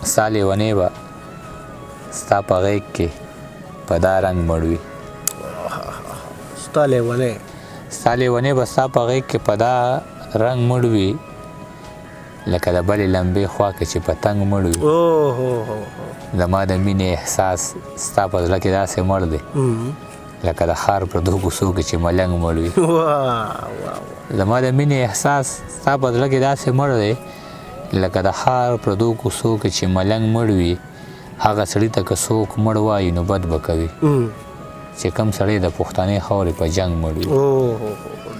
ستا لیونی به ستا په غیږ کې په دا رنګ مړ وي. ستا لیونی، ستا لیونی به ستا په غیږ کې په دا رنګ مړ وي، لکه د بلې لمبې خوا کې چې پتنګ مړ وي. زما د مینې احساس ستا په زړه کې داسې مړ دی لکه د ښار پر دوو کوڅو کې چې ملنګ مړ وي. زما د مینې احساس ستا په زړه کې داسې مړ دی لکه د ښار پر دوو کوڅو کې چې ملنګ مړ وي. هغه سړي ته که څوک مړ وایي نو بد به کوي، چې کوم سړی د پښتنې خاورې په جنګ مړ وي.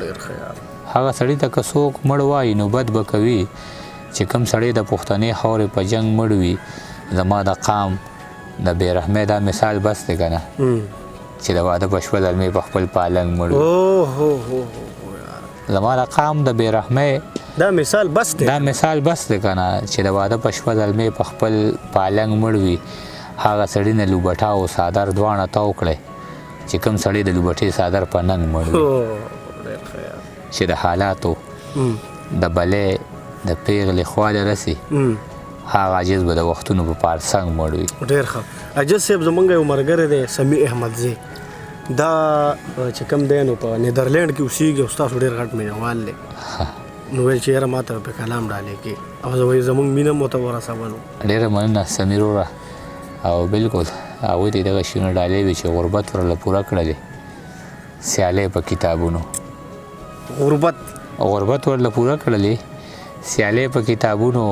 ډېر ښه یار. هغه سړي ته که څوک مړ وایي نو بد به کوي، چې کوم سړی د پښتنې خاورې په جنګ مړ وي. زما د قام د بې رحمۍ دا مثال بس دی که نه، چې د واده په شپه زلمی په خپل پالنګ مړ وي. زما د قام د بې رحمۍ دا مثال بس دی، دا مثال بس دی که نه، چې د واده په شپه زلمی په خپل پالنګ مړ وي. هغه سړي نه لوبټه او څادر دواړه تاو کړی، چې کوم سړی د لوبټې څادر په ننګ مړ وي. چې د حالاتو د بلې د پیغلې خواله رسي، هغه عاجز به د وختونو په پارسنګ مړ وي. ډېر ښه. عاجز صاحب زمونږ یو ملګری دی سمیع احمدزی، دا چې کوم دی نو په نیدرلینډ کې اوسېږي او ستاسو ډېر غټ مینهوال دی. نو ویل چې یاره ما ته په کلام ډالۍ کې، او زه وایي زمونږ مینه مو ته ورسولو. ډېره مننه سمیر وروره. او بالکل هغوی ته دغه شیونه ډالۍ وي چې غربت ورله پوره کړلې، سیالۍ په کتابونو. غربت ورله پوره کړلې، سیالۍ په کتابونو،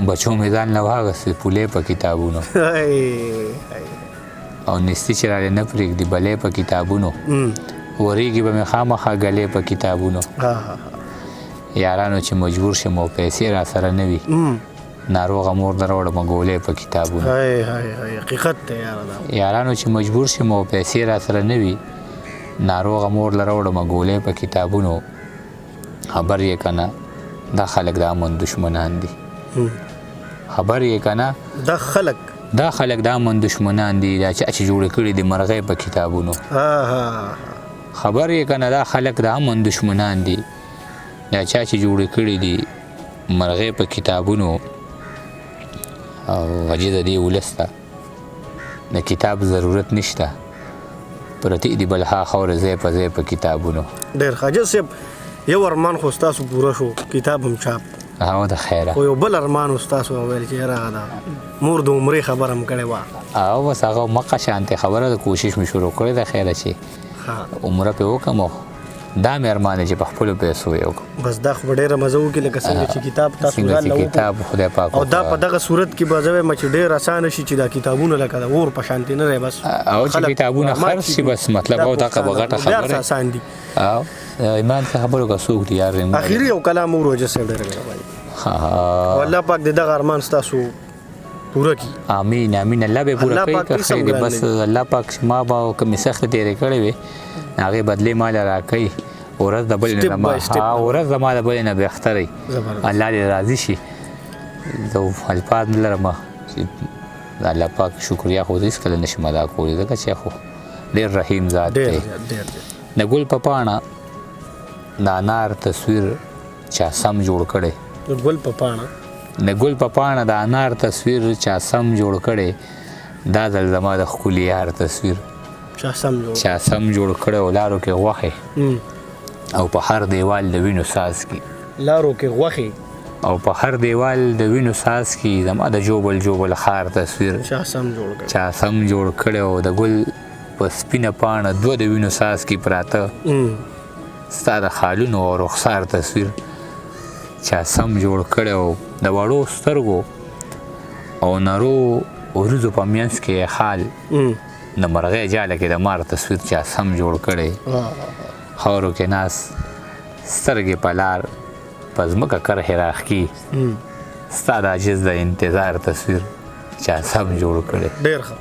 بچو مې ځان له واغستې پولې په کتابونو، او نیستي چې راله نه پرېږدي بلې په کتابونو، ورېږي به مې خامخا ګلې په کتابونو. یارانو چې مجبور شم او پیسې را سره نه وي، ناروغه مور نه راوړم ګولۍ په کتابونو. حقیقت دی یاره دا. یارانو چې مجبور شم او پیسې را سره نه وي، ناروغه مور له راوړم ګولۍ په کتابونو. خبر یې که نه دا خلک د امن دشمنان دي. خبر یې که نه دا خلک د امن دشمنان دي، دا چا چې جوړې کړي دي مرغۍ په کتابونو. خبر یې که نه دا خلک د امن دشمنان دي، دا چا چې جوړې کړي دي مرغۍ په کتابونو. او عاجزه دې ولس ته د کتاب ضرورت نشته، پرتې دي بلها خاورې ځای په ځای په کتابونو. ډېر ښه. عاجز صاحب یو ارمان خو ستاسو پوره شو، کتاب هم چاپ. هو د خیره. خو یو بل ارمان ستاسو ویل چې یاره هغه دا مور د عمرې خبره هم کړې وه. او بس هغه مقه شانتې خبره ده، کوشش مې شروع کړې ده خیره چې عمره پې وکړم. دا مې ارمان دی چې په خپلو پیسو یې وکړم. بس دا خو به ډېره مزه وکړي، لکه څنګه چې کتاب تاسو څنګه ځان چې له وکړو. کتاب خدای پاک او دا وکړه. په دغه صورت کې به زه وایم چې ډېر اسانه شي چې دا کتابونه لکه د اور په شانتې نه دی، بس او چې خلک کتابونه مات خرڅ شي بس مطلب دا او دغه به پوښتنه غټه ده. بیا خبره. څه اسان دي. او ایمان ته خبرو که څوک دي یار، ایمان. اخري یو کلام ورو عاجز صاحب، ډېره مهرباني. او الله پاک دې دغه ارمان ستاسو پوره کړي. آمین آمین. الله به پوره الله کړي پاک که دې سم خیر دی. ګران بس دی. الله پاک ما به کومې سختې تېرې کړې وې هغې بدلې ما له راکوي. ورځ د بلې نه Step زما، by step. ورځ زما د بلې نه بهتره وي. زبردست. الله دې راضي شي. زه الفاظ نه لرم چې د الله پاک شکریه خو زه هېڅکله نه شم ادا کولی، ځکه چې خو ډېر رحیم ذات ډېر دی. زیات، ډېر زیات. د ګل په پاڼه د انار تصویر چا سم جوړ کړی. د ګل په پاڼه؟ د ګل په پاڼه د انار تصویر چا سم جوړ کړی، دا ځل زما د ښکلي یار تصویر چا سم جوړ چا سم جوړ کړی. او لارو کې غوښې او په هر دیوال د وینو څاڅکي. لارو کې غوښې او په هر دیوال د وینو څاڅکي، زما د جوبل جوبل ښار تصویر چا سم جوړ کړی. چا سم جوړ کړی. او د ګل په سپینه پاڼه دوه د وینو څاڅکي پراته، ستا د خالونو او رخسار تصویر چا سم جوړ کړی. او د وړو سترګو او نرو وریځو په منځ کې یې خال د مرغۍ جاله کې د مار تصویر چا سم جوړ کړی. خاورو کې ناس سترګې په لار په ځمکه کرښې راښکي، ستا د عاجز د انتظار تصویر چا سم جوړ کړی. ډېر ښه.